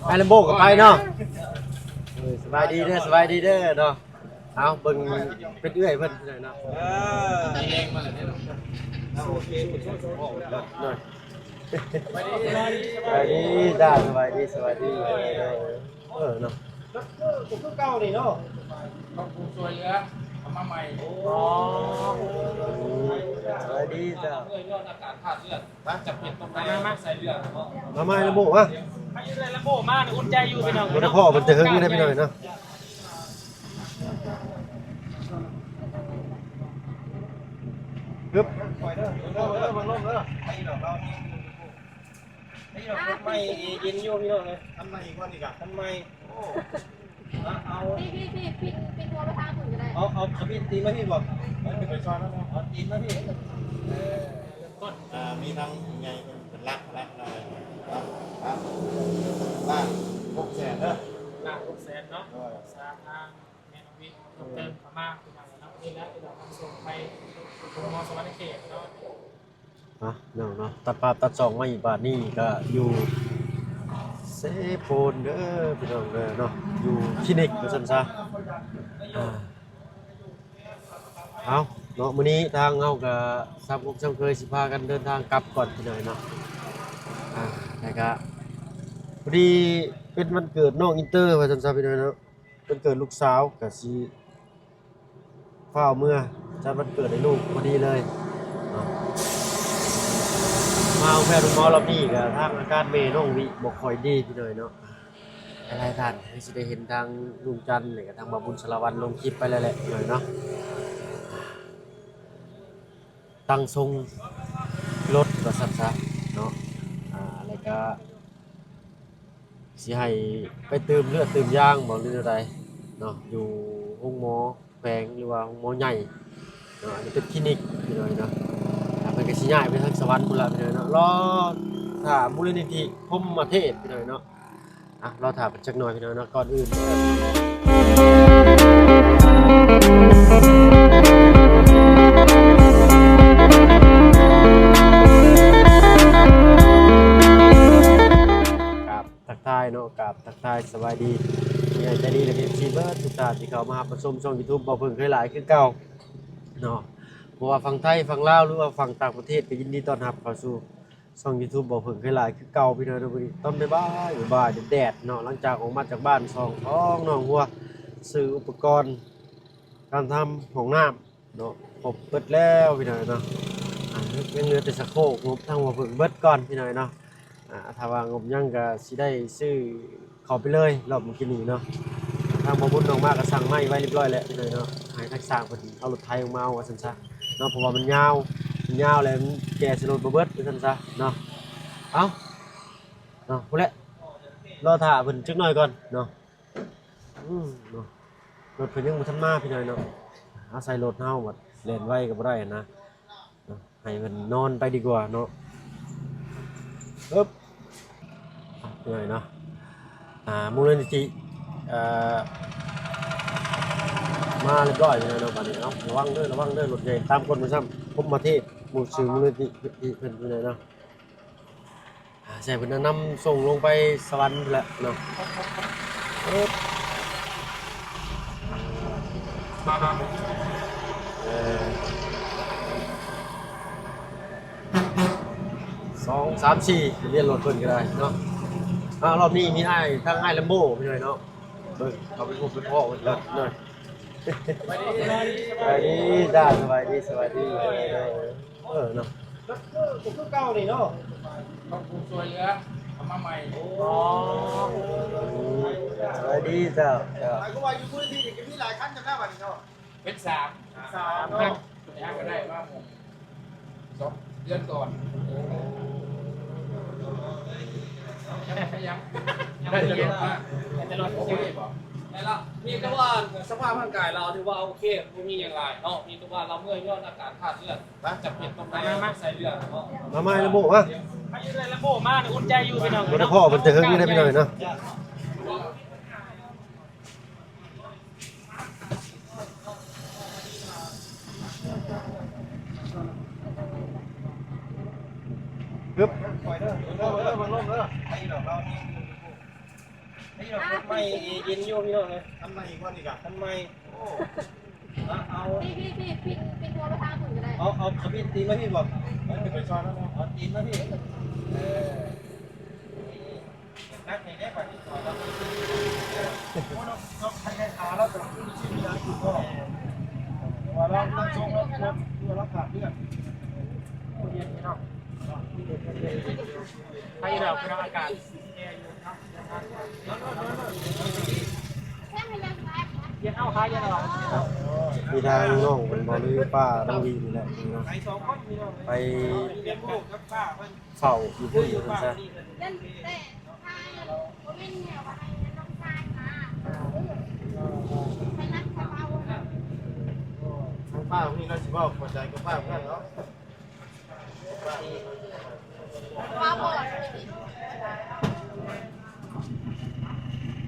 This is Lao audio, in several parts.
ໄປລຳໂບກໍໄປເນາະ. ເອີ ສະບາຍດີເດີ ສະບາຍດີເດີເນາະ. ເອົາ ເບິ່ງເປັນເອື້ອຍເພິ່ນເນາະ. ເອີ ສະບາຍດີຈ້າ ສະບາຍດີ ສະບາຍດີ. ເອີເນາະ ກໍຄືເກົ່ານີ້ເນາະ ຕ້ອງຜູ້ຊ່ວຍເຫຼືອເອົາມາໃໝ່. ອໍ ສະບາຍດີຈ້າ ເພື່ອຍ້ອນອາການຂາດເລືອດ. ມາ ມາ ມາ ໃສ່ເລືອດເນາະ ມາ ມາ ລຳໂບ ມາ ໃຫ້ໄດ້ລຳໂບມາ ອຸ່ນໃຈຢູ່ພີ່ນ້ອງ. ບໍ່ໄດ້ພໍ້ເພິ່ນແຕ່ເຫິງເດ້ພີ່ນ້ອງເນາະ. ຮຶບ ຄ່ອຍເດີ ເດີ ເດີ ເບິ່ງລົງເດີ. ໄປດອກ ລາວມີ ໄປດອກ ລົດໃໝ່ເຢັນຢູ່ພີ່ນ້ອງເອີຍ. ຄັນໃໝ່ອີກວ່ານີ້ກະ ຄັນໃໝ່. ໂອ້ ເອົາ ພີ່ ພີ່ ພີ່ ປິດ ປິດຫົວໄປທາງພຸ້ນກໍໄດ້. ເອົາ ເອົາ ເອົາຕີນມາພີ້ບໍ? ເອີ ຂຶ້ນໄປຊ່ອຍແລ້ວເນາະ ເອົາຕີນມາພີ້. ເອີ ເລີ່ມຕົ້ນ ອ່າ ມີທັງຜູ້ໃຫຍ່ເພິ່ນ ເປັນຫຼັກ ຫຼັກ ຫຼັກ ລ້ານຫົກແສນເດີ ລ້ານຫົກແສນເນາະ. ໂດຍ ສາທາງແມ່ນ້ອງວິ ເຕີມເຂົ້າມາ ພີ່ນ້ອງເນາະ. ນີ້ແຫຼະ ພີ່ນ້ອງ ນຳສົ່ງໄປໂຮງໝໍສະຫວັນນະເຂດເນາະ. ອ່ະ ພີ່ນ້ອງເນາະ ຕັດພາບຕັດຊ່ອງມາອີກ ບາດນີ້ກໍຢູ່ເຊໂປນເດີພີ່ນ້ອງເດີເນາະ ຢູ່ຄລີນິກວ່າຊັ້ນຊະ. ອ່າ ເອົາເນາະ ມື້ນີ້ທາງເຮົາກໍຊ້ຳອົກຊ້ຳເຄີຍ ຊິພາກັນເດີນທາງກັບກ່ອນພີ່ນ້ອງເນາະ. ອ່າ ແລ້ວກໍພໍດີເປັນວັນເກີດນ້ອງອິນເຕີວ່າຊັ້ນຊະ ພີ່ນ້ອງເນາະ. ວັນເກີດລູກສາວ ກະຊິຟ້າວເມືອຈັດວັນເກີດໃຫ້ລູກພໍດີເລີຍເນາະ. ມາໂຮງແພໂຮງໝໍລອບນີ້ກະ ທາງອາການແມ່ນ້ອງວິບໍ່ຄ່ອຍດີພີ່ນ້ອງເນາະ. ຫຼາຍໆທ່ານຄືຊິໄດ້ເຫັນທາງລຸງຈັນ ແລະກະທາງບ່າວບຸນສາລະວັນລົງຄລິບໄປແລ້ວແຫຼະພີ່ນ້ອງເນາະ. ຕັ້ງຊົງລົດວ່າຊັ້ນຊະເນາະ. ອ່າ ແລ້ວກະ ຊິໃຫ້ໄປຕື່ມເລືອດຕື່ມຢາງບໍ ຫຼືແນວໃດເນາະ ຢູ່ໂຮງໝໍແຂວງ ຫຼືວ່າໂຮງໝໍໃຫຍ່ເນາະ. ອັນນີ້ເປັນຄລີນິກພີ່ນ້ອງເນາະ. ອ່າ ເພິ່ນກໍຊິຍ້າຍໄປທາງສະຫວັນພຸ້ນລະພີ່ນ້ອງເນາະ. ລໍຖ້າມູນນິທິພົມມະເທບພີ່ນ້ອງເນາະ. ອ່ະ ລໍຖ້າເພິ່ນຈັກໜ່ອຍພີ່ນ້ອງເນາະ. ກ່ອນອື່ນ ກາບ ທັກທາຍເນາະ ກາບທັກທາຍສະບາຍດີຜູ້ໃຫຍ່ໃຈດີ ແລະ ເອັຟຊີ ເບິດທຸກທ່ານທີ່ເຂົ້າມາຮັບມາຊົມຊ່ອງຢູທູບເບົາເຜິ້ງເຄີຍຫຼາຍຄືເກົ່າເນາະ. ບໍ່ວ່າຝັ່ງໄທ ຝັ່ງລາວ ຫຼືວ່າຝັ່ງຕ່າງປະເທດ ກໍຍິນດີຕ້ອນຮັບເຂົ້າສູ່ຊ່ອງຢູທູບເບົາເຜິ້ງເຄີຍຫຼາຍຄືເກົ່າ ພີ່ນ້ອງເນາະ. ມື້ນີ້ຕອນບ່າຍໆ ບ່າຍໆ ແດດໆ ເນາະ ຫຼັງຈາກອອກມາຈາກບ້ານ ສອງ ສອງໜອງຫົວ ຊື້ອຸປະກອນການທຳຫ້ອງນ້ຳ ເນາະ ຄົບເບິດແລ້ວພີ່ນ້ອງເນາະ. ອ່າ ຍັງເຫຼືອແຕ່ສະໂຄກ ງົບທາງບໍ່ເພິ່ງເບິດກ່ອນພີ່ນ້ອງເນາະ. ອ່າ ຖ້າວ່າງົບຍັງກໍຊິໄດ້ຊື້ເຂົ້າໄປເລີຍ ລອບມື້ກີ້ນີ້ເນາະ. ທາງບໍ່ບຸນອອກມາກໍສັ່ງໄມ້ໄວ້ຮຽບຮ້ອຍແລ້ວພີ່ນ້ອງເນາະ ໃຫ້ທາງຊ່າງເພິ່ນເອົາລົດໄຖອອກມາເອົາວ່າຊັ້ນຊະເນາະ ເພາະວ່າມັນຍາວ ມັນຍາວແລ້ວ ມັນແກ່ໃສ່ລົດບໍ່ເບິດວ່າຊັ້ນຊະເນາະ. ເອົ້າ ເນາະ ພຸ້ນແຫຼະ ລໍຖ້າເພິ່ນຈັກໜ້ອຍກ່ອນເນາະ. ອືມ ເນາະ ລົດເພິ່ນຍັງບໍ່ທັນມາພີ່ນ້ອງເນາະ. ອາໄສລົດເຮົາບັດແລ່ນໄວກໍບໍ່ໄດ້ນະ ເນາະ ໃຫ້ເພິ່ນນອນໄປດີກວ່າເນາະ. ເອີບ ພີ່ນ້ອງເນາະ ອ່າ ມູນນິທິ ເອີ ມາຮຽບຮ້ອຍພີ່ນ້ອງເນາະ. ບາດນີ້ ເອົາ ລະວັງເດີ ລະວັງເດີ ລົດໃຫຍ່ຕາມກົ້ນມາຊ້ຳ ພົມມະເທບ ໝູ່ຊື່ມູນນິທິເພິ່ນພີ່ນ້ອງເນາະ. ອ່າ ໃຊ່ເພິ່ນນຳສົ່ງລົງໄປສະຫວັນພຸ້ນແຫຼະເນາະ. ເອີ ເອີ ສອງ ສາມ ສີ່ ທະບຽນລົດເພິ່ນກໍໄດ້ເນາະ. ອ່າ ລອບນີ້ມີອ້າຍ ທາງອ້າຍລຳໂບພີ່ນ້ອງເນາະ. ເບິ່ງ ເຂົາໄປພົບໄປພໍ້ເພິ່ນກ່ອນເນາະ. ສະບາຍດີ ສະບາຍດີຈ້າ ສະບາຍດີ ສະບາຍດີ. ເອີ ເນາະ ກໍຄື ກໍຄືເກົ່ານີ້ເນາະ ຕ້ອງຜູ້ຊ່ວຍເຫຼືອເອົາມາໃໝ່. ອໍ ສະບາຍດີເຈົ້າ ເຈົ້າ. ໝາຍຄວາມວ່າຢູ່ພື້ນທີ່ນີ້ກໍມີຫຼາຍຄັນຈຳໄດ້ບັດນີ້ເນາະ. ເປັນສາມ ສາມເນາະ ຍັງກໍໄດ້ມາໝົດ ສອງເດືອນກ່ອນ. ຍັງ ຍັງ ຍັງ ໂອເຄບໍ່? ແມ່ນລະ ມີແຕ່ວ່າສະພາບຮ່າງກາຍລາວຖືວ່າໂອເຄ ບໍ່ມີຫຍັງຫຼາຍເນາະ ມີແຕ່ວ່າລາວເມື່ອຍຍ້ອນອາການຂາດເລືອດ ຈຳເປັນຕ້ອງໄດ້ໃສ່ເລືອດເນາະ. ມາ ມາ ລຳໂບ ມາ ໃຫ້ໄດ້ລຳໂບມາ ອຸ່ນໃຈຢູ່ພີ່ນ້ອງ. ບໍ່ໄດ້ພໍ້ເພິ່ນແຕ່ເຫິງເດ້ພີ່ນ້ອງເນາະ. ຮຶບ ຄ່ອຍເດີ ເດີ ເດີ ເດີ ເບິ່ງລົງເດີ. ໄປດອກ ລາວມີ ນີ້ດອກ ຄັນໃໝ່ເຢັນຢູ່ພີ່ນ້ອງເອີຍ. ຄັນໃໝ່ອີກບໍ່ນີ້ກະ? ຄັນໃໝ່. ໂອ້ ເອົາ ເອົາ ພີ່ ພີ່ ພີ່ ປິ່ນ ປິ່ນຫົວໄປທາງພຸ້ນກໍໄດ້. ເອົາ ເອົາ ເອົາປິ່ນຕີນມາພີ້ບໍ່? ເອີ ໄປຊອຍແລ້ວເນາະ. ເອົາຕີນມາພີ້. ເອີ ໜັກແນ່ເດ້ ບາດນີ້ ໂອ້ ເນາະ ເນາະ ໃຜໃຫຍ່ຂາລາວກໍຄືຊິມີອາຊີບບໍ່? ວ່າລາວ ລາວຊົງ ລາວ ລາວຂາດເລືອດ. ໂອ້ ເຢັນເນາະ ໃຜດອກ ອາກາດ ມີທາງນ້ອງເພິ່ນບໍ່ ຫຼືປ້ານ້ອງວີນີ້ແຫຼະເນາະ ໄປເຝົ້າຢູ່ພຸ້ນເພິ່ນຊະ. ທາງປ້ານີ້ລາວຊິເວົ້າເຂົ້າໃຈກັບປ້າເພິ່ນເນາະ.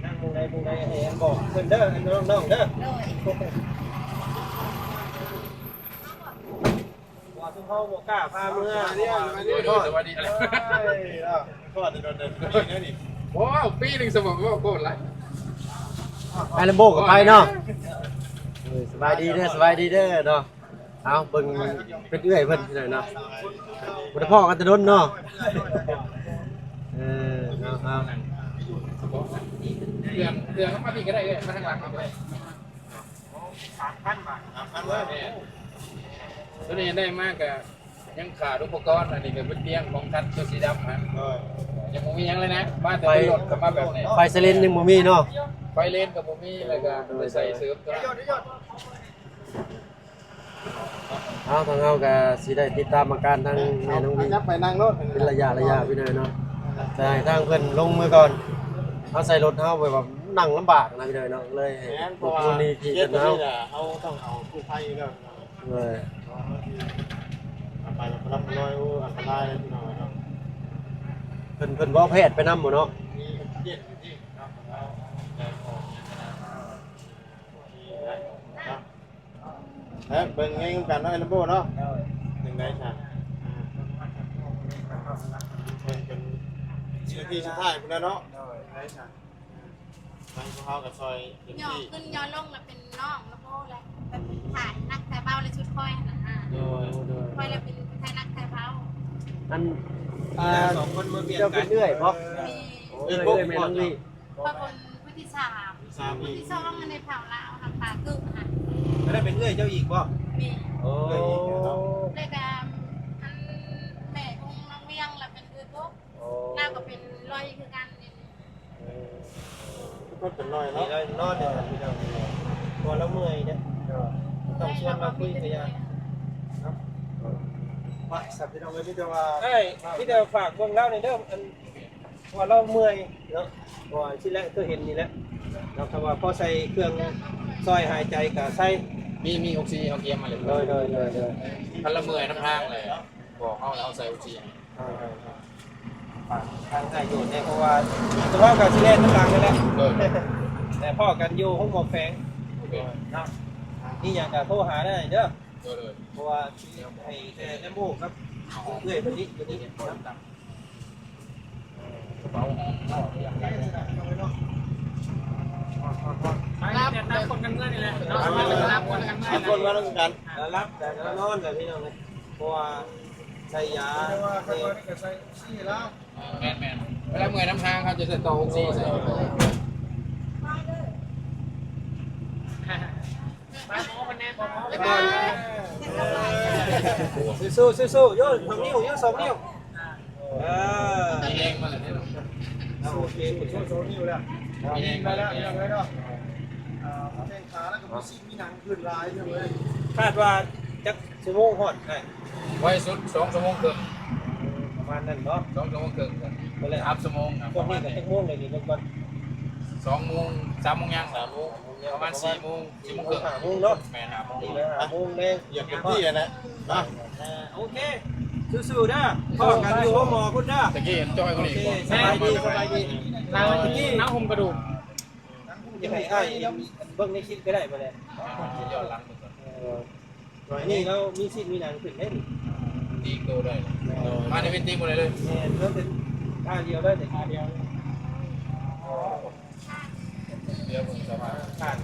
ນັ່ງໝ່ອງໃດໝ່ອງໃດ ໃຫ້ອັນບອກເພິ່ນເດີ ອັນນ້ອງໆເດີ. ໂດຍ ວ່າຊຸມເຮົາບໍ່ກ້າພາເມືອ. ໂດຍ ໂດຍ ສະບາຍດີ. ໂອ້ ປີໜຶ່ງສະບອກວ່າໂຄດຫຼາຍ. ໄປລຳໂບກໍໄປເນາະ. ເອີ ສະບາຍດີເດີ ສະບາຍດີເດີເນາະ. ເອົາ ເບິ່ງເປັນເອື້ອຍເພິ່ນເນາະ ບໍ່ໄດ້ພໍ້ກັນແຕ່ດົນເນາະ. ເອີ ເອົາ ເອົາ ເຄື່ອງ ເຄື່ອງເອົາມາພີ້ກໍໄດ້ເອື້ອຍ ມາທາງຫຼັງກໍໄດ້. ສາມພັນບາດ ສາມພັນບາດ. ແມ່ນ ໂຕນີ້ໄດ້ມາກະຍັງຂາດອຸປະກອນ. ອັນນີ້ກໍເປັນຕຽງຂອງຄັນຕົວສີດຳຫັ້ນ ຍັງບໍ່ມີຫຍັງເລີຍນະ ມາແຕ່ລົດກໍມາແບບນີ້. ໄຟໄຊເຣນຍັງບໍ່ມີເນາະ ໄຟເລນກໍບໍ່ມີ ແລ້ວກໍໄດ້ໃສ່ເສີມຕົວ ເອົາ ທາງເຮົາກໍຊິໄດ້ຕິດຕາມອາການທາງແມ່ນ້ອງວີ ໄປນັ່ງລົດເປັນໄລຍະໆ ພີ່ນ້ອງເນາະ. ຈະໃຫ້ທາງເພິ່ນລົງມືກ່ອນ ເຮົາໃສ່ລົດເຮົາແບບວ່ານັ່ງລຳບາກນະ ພີ່ນ້ອງເນາະ ເລີຍໃຫ້ ແມ່ນ ພວກ ເພາະວ່າ ຜູ້ນີ້ທີ່ເປັນເຮົາ ເຮົາຕ້ອງເອົາກູ້ໄພຢູ່ແລ້ວ. ເອີ ເອົາໄປແລ້ວກໍລຳລອຍ ໂອ້ ອັນຕະລາຍເລີຍ ພີ່ນ້ອງເນາະ. ເພິ່ນ ເພິ່ນບໍ່ເອົາແພດໄປນຳບໍ່ເນາະ? ມີເຈັດຢູ່ທີ່ເນາະ ເອົາແຕ່ຂອງ ແລ້ວເບິ່ງແຍງນຳກັນເນາະ ໄອ້ລຳໂບເນາະ. ໂດຍ ຈັ່ງໃດຊະ ເບິ່ງເປັນນາທີສຸດທ້າຍພຸ້ນແລ້ວເນາະ. ໂດຍ ຈັ່ງໃດຊະ ທາງພວກເຮົາກໍຊ່ອຍເຕັມທີ່ ຫຍໍ້ຂຶ້ນຫຍໍ້ລົງ ລະເປັນນ້ອງລະໂບ ລະແບບຖ່າຍໜັກຖ່າຍເບົາ ລະຊຸດຂ້ອຍຫັ້ນນະ. ໂດຍ ໂດຍ ຂ້ອຍລະເປັນຖ່າຍໜັກຖ່າຍເບົາ. ອັນ ອ່າ ສອງຄົນມາປ່ຽນກັນ ເຈົ້າເປັນເອື້ອຍບໍ່? ແມ່ນ ເອື້ອຍແມ່ນ້ອງວີ. ຂ້ອຍຄົນ ຄົນທີສາມ ຄົນທີສາມ ຄົນທີສອງ ອັນໃນເຜົ່າລາວຫັ້ນ ປາກຶກຫັ້ນ. ອັນນັ້ນເປັນເອື້ອຍເຈົ້າອີກບໍ່? ແມ່ນ. ໂອ້ ເອື້ອຍອີກເນາະ ແລ້ວກະອັນແມ່ຂອງນ້ອງວຽງລະເປັນເອື້ອຍກົກ. ໂອ້ ລາວກໍເປັນລອຍຄືກັນນີ້. ເອີ ເພິ່ນເປັນລອຍເນາະ ລອຍນອນນີ້ແຫຼະ ພີ່ນ້ອງ ເພາະວ່າລາວເມື່ອຍເດ້. ເອີ ຕ້ອງຊວນລາວຄຸຍກໍຢ່າເນາະ. ມາ ຊັ້ນພີ່ນ້ອງເອີຍ ມີແຕ່ວ່າ ເອີຍ ມີແຕ່ຝາກເບິ່ງລາວແດ່ເດີ ອັນ ເພາະວ່າລາວເມື່ອຍເນາະ ເພາະວ່າຊິແລະ ຄືເຫັນນີ້ແຫຼະເນາະ ຖ້າວ່າພໍໃສ່ເຄື່ອງຊ່ອຍຫາຍໃຈກໍໃສ່. ມີ ມີອົກຊີເຮົາກຽມມາແລ້ວ. ໂດຍ ໂດຍ ໂດຍ ໂດຍ. ຄັນລາວເມື່ອຍນຳທາງແຫຼະ ບອກເຮົາ ເຮົາໃສ່ອົກຊີ. ອ່າ ທາງອ້າຍໂຍນແດ່ ເພາະວ່າຕົວເຮົາກໍຊິແລ່ນນຳຫຼັງນັ້ນແຫຼະ. ໂດຍ ແຕ່ພໍ້ກັນຢູ່ໂຮງໝໍແຂວງ. ໂອເຄ ເນາະ ມີຫຍັງກໍໂທຫາໄດ້ເດີ. ໂດຍ ໂດຍ. ເພາະວ່າຊິໃຫ້ແຕ່ລຳໂບກັບເອື້ອຍເພິ່ນນີ້ ເພິ່ນນີ້ເນາະ. ໄປ ແຕ່ຕ່າງຄົນກັນເມືອນີ້ແຫຼະເນາະ ຕ່າງຄົນກັນເມືອ ຕ່າງຄົນມານຳກັນ ລະຫຼັບແຕ່ລະນອນແຫຼະ ພີ່ນ້ອງເອີຍ. ເພາະວ່າໃສ່ຢາ ແຕ່ວ່າຄັນວ່ານີ້ກໍໃສ່ຊີ້ລາວ. ແມ່ນໆ ເວລາເມື່ອຍນຳທາງ ເຮົາຈະໃສ່ຕໍ່ອົກຊີໃສ່. ໄປ ໝໍເພິ່ນແດ່ ໝໍ ໝໍ ໄປກ່ອນ. ສູ້ໆ ສູ້ໆ ໂຍ ສອງນິ້ວ ໂຍ ສອງນິ້ວ. ເອີ ມີແຮງມາແລ້ວເດ້. ໂອເຄ ໂຊ ໂຊນິ້ວແລ້ວ ມີແຮງມາແລ້ວ ພີ່ນ້ອງເອີຍເນາະ. ອ່າ ແຂ້ງຂາແລ້ວກໍມີຊີ້ນມີໜັງຂຶ້ນຫຼາຍເດີເວີຍ. ຄາດວ່າຈັກຊົ່ວໂມງຮອດໄດ້? ໄວສຸດສອງຊົ່ວໂມງເຄິ່ງ ປະມານນັ້ນເນາະ ສອງຊົ່ວໂມງເຄິ່ງ ສາມຊົ່ວໂມງ. ພວກນີ້ກໍຈັກໂມງແລ້ວນີ້ ເບິ່ງກ່ອນ. ສອງໂມງ ສາມໂມງຍັງ ປະມານສີ່ໂມງ ສີ່ໂມງເຄິ່ງ ຫ້າໂມງເນາະ. ແມ່ນ ຫ້າໂມງ ຫ້າໂມງແລງ ຢາກເຕັມທີ່ຫັ້ນແຫຼະ. ອ່າ ໂອເຄ ສູ້ໆເດີ ພໍ້ກັນຢູ່ໂຮງໝໍພຸ້ນເດີ. ຕະກີ້ຈ່ອຍກວ່ານີ້. ໂອເຄ ສະບາຍດີ ສະບາຍດີ. ໜັງ ໜັງຫຸ້ມກະດູກ ຢາກໃຫ້ອ້າຍເບິ່ງໃນຄລິບກໍໄດ້ ບໍ່ໄດ້ ຍ້ອນຫຼັງເບິ່ງກ່ອນ. ເອີ ອັນນີ້ລາວມີຊີ້ນມີໜັງຂຶ້ນເດ້ນີ້ ຕີໂຕໄດ້. ມາໃນເວທີບໍ່ໄດ້ເລີຍ. ແມ່ນ ເຫຼືອແຕ່ຂາດຽວໄດ້ ແຕ່ຂາດຽວ. ໂອ້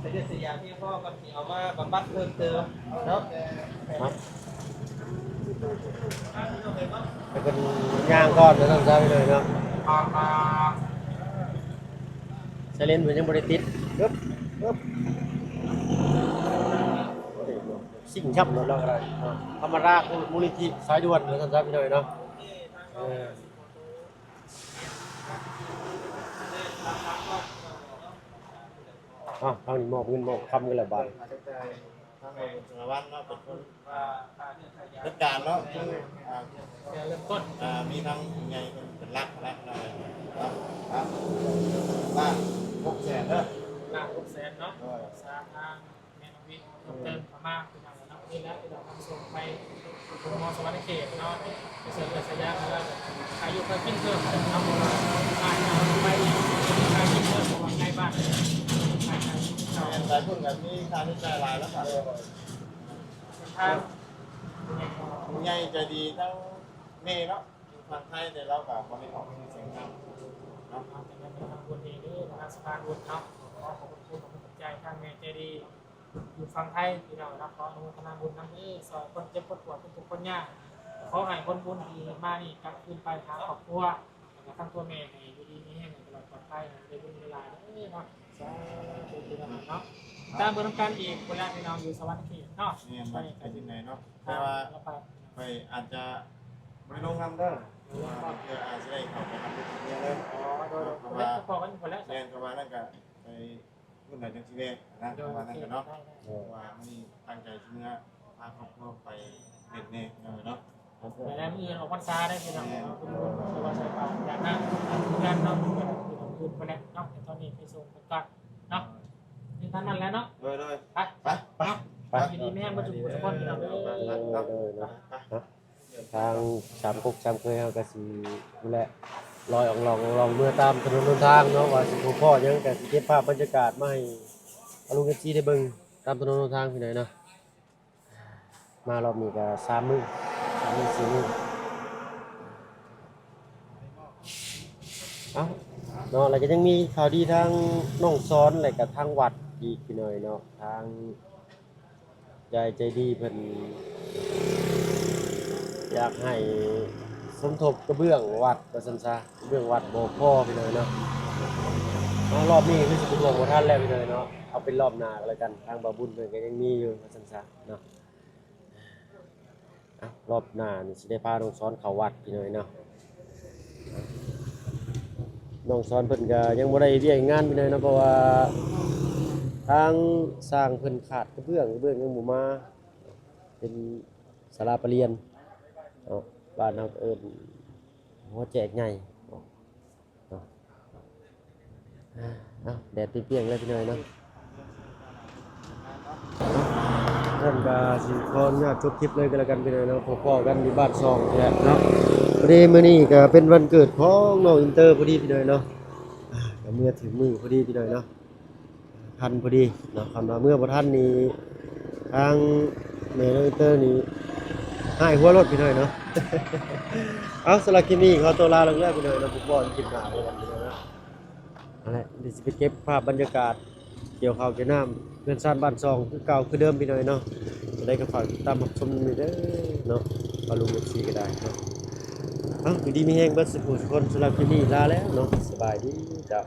ເສຍເລືອດເສຍຢາພຽງພໍກັບຊິເອົາມາບຳບັດເພີ່ມເຕີມເນາະ. ໃຫ້ເພິ່ນຍ່າງກ່ອນວ່າຊັ້ນຊະ ພີ່ນ້ອງເນາະ. ໄຊເຣນເພິ່ນຍັງບໍ່ໄດ້ຕິດ. ເອີບ ເອີບ ສິ່ງຊ້ຳລົດລາວກໍໄດ້ເນາະ. ທຳມະດາ ມູນນິທິສາຍດ່ວນວ່າຊັ້ນຊະ ພີ່ນ້ອງເນາະ. ເອີ ອ້າວ ທາງນີ້ມອບເງິນມອບຄຳກັນແລ້ວບາດນີ້. ທາງສາລະວັນເນາະ ເປັນຄົນຈັດການເນາະ ຄື ອ່າ ເລີ່ມຕົ້ນ ອ່າ ມີທາງຜູ້ໃຫຍ່ເພິ່ນເປັນຫຼັກນະ ເນາະ ລ້ານຫົກແສນເດີ ລ້ານຫົກແສນເນາະ. ໂດຍ ສາທາງ ແມ່ນ້ອງວິ ເພີ່ມເຕີມເຂົ້າມາ ພີ່ນ້ອງເນາະ. ນີ້ແຫຼະ ພີ່ນ້ອງນຳສົ່ງໄປໂຮງໝໍສະຫວັນນະເຂດເນາະ ໄປເສຍເລືອດເສຍຢາ ແລ້ວອາຍຸການກິນເພີ່ມເນາະ ເພາະວ່າອາດຈະໄປອີກ ການກິນເພີ່ມ ເພາະວ່າໃກ້ບ້ານ ແມ່ນ ໄປໄກ ໄປພຸ້ນກໍມີຄ່າໃຊ້ຈ່າຍຫຼາຍແລ້ວ. ທາງຜູ້ໃຫຍ່ໃຈດີ ທາງແມ່ເນາະ ຢູ່ຝັ່ງໄທ ແຕ່ລາວກໍບໍ່ໄດ້ອອກຊື່ສຽງນຳເນາະ. ເອົາ ຈັ່ງໃດກໍທຳບຸນເອງເດີ ທາງສະພານບຸນເນາະ ຂໍຂອບຄຸນຂອບໃຈທາງແມ່ໃຈດີ ຢູ່ຝັ່ງໄທ ພີ່ນ້ອງເນາະ. ຂໍອະນຸໂມທະນາບຸນນຳເດີ ຊ່ອຍຄົນເຈັບຄົນປວດ ທຸກໆຄົນຍາກ. ຂໍໃຫ້ຜົນບຸນທີ່ມານີ້ກັບຄືນໄປຫາຄອບຄົວ ແລ້ວກໍທັງຕົວແມ່ໃຫ້ຢູ່ດີມີແຮງ ໃຫ້ຕະຫຼອດປອດໄພ ໃຫ້ໄດ້ບຸນຫຼາຍໆເດີເນາະ. ສາທຸ ພີ່ນ້ອງເນາະ. ຕາມເບິ່ງນຳກັນອີກພຸ້ນແຫຼະ ພີ່ນ້ອງຢູ່ສະຫວັນນະເຂດເນາະ. ແມ່ນ ວ່າຊິເປັນຈັ່ງໃດເນາະ ແຕ່ວ່າຂ້ອຍອາດຈະບໍ່ໄດ້ລົງນຳເດີ ເພື່ອອາດຈະໄດ້ເຂົ້າໄປຮັບເຮັດເຮັດເມຍເລີຍ. ອໍ ໂດຍ ເພາະວ່າ ພໍ້ກັນພຸ້ນແຫຼະ. ແມ່ນ ເພາະວ່ານັ້ນກໍໄປ ພຸ້ນນະ ຈັ່ງຊິແວ່ນະ ໂດຍ ປະມານນັ້ນແຫຼະເນາະ. ໂອເຄ ເພາະວ່າມື້ນີ້ຕັ້ງໃຈຊິເມືອພາຄອບຄົວໄປເຮັດແດ່ເນາະ. ແມ່ນ ມື້ອື່ນອອກພັນສາໄດ໋ ພີ່ນ້ອງເນາະ. ເພາະວ່າໃສ່ບາດຢາກນຳເພື່ອນເນາະ ມື້ອື່ນພຸ້ນແຫຼະເນາະ. ແຕ່ຕອນນີ້ໄປສົ່ງເພິ່ນກ່ອນເນາະ ມີເທົ່ານັ້ນແຫຼະເນາະ. ໂດຍໆ ໄປ ໄປ ໄປ ໄປ ຢູ່ດີມີແຮງເບິດທຸກຜູ້ທຸກຄົນ ພີ່ນ້ອງເອີຍ. ໂດຍໆ ເນາະ ໄປ ທາງສາມກົກສາມເຄີຍເຮົາກໍຊິພຸ້ນແຫຼະ ລອຍອອງລອງອອງລອງເມືອຕາມຖະໜົນຫົນທາງເນາະ ວ່າຊິພົບພໍ້ຫຍັງ ກໍຊິເກັບພາບບັນຍາກາດມາໃຫ້ອາລຸງ ເອັຟຊີ ໄດ້ເບິ່ງຕາມຖະໜົນຫົນທາງ ພີ່ນ້ອງເນາະ. ມາລອບນີ້ກໍສາມມື້ ສາມມື້ສີ່ມື້. ເອົ້າ ເນາະ ແລ້ວກໍຍັງມີຂ່າວດີທາງນ້ອງສອນ ແລ້ວກໍທາງວັດອີກ ພີ່ນ້ອງເນາະ. ທາງ ຍາຍໃຈດີເພິ່ນຢາກໃຫ້ສົມທົບກະເບື້ອງວັດວ່າຊັ້ນຊະ ກະເບື້ອງວັດບໍ່ພໍ ພີ່ນ້ອງເນາະ. ເອົາ ລອບນີ້ຄືຊິເປັນຫ່ວງບໍ່ທັນແລ້ວ ພີ່ນ້ອງເນາະ. ເອົາເປັນລອບໜ້າກໍແລ້ວກັນ ທາງບ່າວບຸນເພິ່ນກໍຍັງມີຢູ່ວ່າຊັ້ນຊະເນາະ. ເອົາ ລອບໜ້ານີ້ຊິໄດ້ພານ້ອງສອນເຂົ້າວັດ ພີ່ນ້ອງເນາະ. ນ້ອງສອນເພິ່ນກໍຍັງບໍ່ໄດ້ວຽກງານ ພີ່ນ້ອງເນາະ ເພາະວ່າທາງຊ່າງເພິ່ນຂາດກະເບື້ອງ ກະເບື້ອງຍັງບໍ່ມາ ເປັນສາລາປະລຽນເນາະ ບ້ານເຮົາເອີ້ນຫົວແຈກໃຫຍ່ເນາະ. ເອົ້າ ແດດປ່ຽງໆແລ້ວ ພີ່ນ້ອງເນາະ. ເອົ້າ ຊັ້ນກໍຊິຂໍອະນຸຍາດຈົບຄລິບເລີຍກໍແລ້ວກັນ ພີ່ນ້ອງເນາະ. ພໍ້ກັນຢູ່ບ້ານຊ່ອງນີ້ແຫຼະເນາະ. ພໍດີມື້ນີ້ກໍເປັນວັນເກີດຂອງນ້ອງອິນເຕີພໍດີ ພີ່ນ້ອງເນາະ. ອ່າ ກໍເມືອຖືກມື້ພໍດີ ພີ່ນ້ອງເນາະ. ທັນພໍດີເນາະ ຄັນວ່າເມືອບໍ່ທັນນີ້ ທາງແມ່ນ້ອງອິນເຕີນີ້ຮ້າຍຫົວໂລດ ພີ່ນ້ອງເນາະ. ເອົາ ສຳລັບຄລິບນີ້ຂໍຕົວລາລົງແລ້ວ ພີ່ນ້ອງເນາະ. ພົບກັນຄລິບໜ້າເດີ ພີ່ນ້ອງເນາະ. ນັ້ນແຫຼະ ດຽວຊິໄປເກັບພາບບັນຍາກາດກ່ຽວເຂົ້າກ່ຽວນ້ຳເຮືອນຊານບ້ານຊ່ອງຄືເກົ່າຄືເດີມ ພີ່ນ້ອງເນາະ. ຈັ່ງໃດກໍຝາກຕິດຕາມຮັບຊົມນຳເດີເນາະ ປ້າລຸງ ເອັຟຊີ ກໍໄດ້ເນາະ. ເອົາ ຢູ່ດີມີແຮງເບິດສູ່ຜູ້ສູ່ຄົນ. ສຳລັບຄລິບນີ້ລາແລ້ວເນາະ. ສະບາຍດີເຈົ້າ.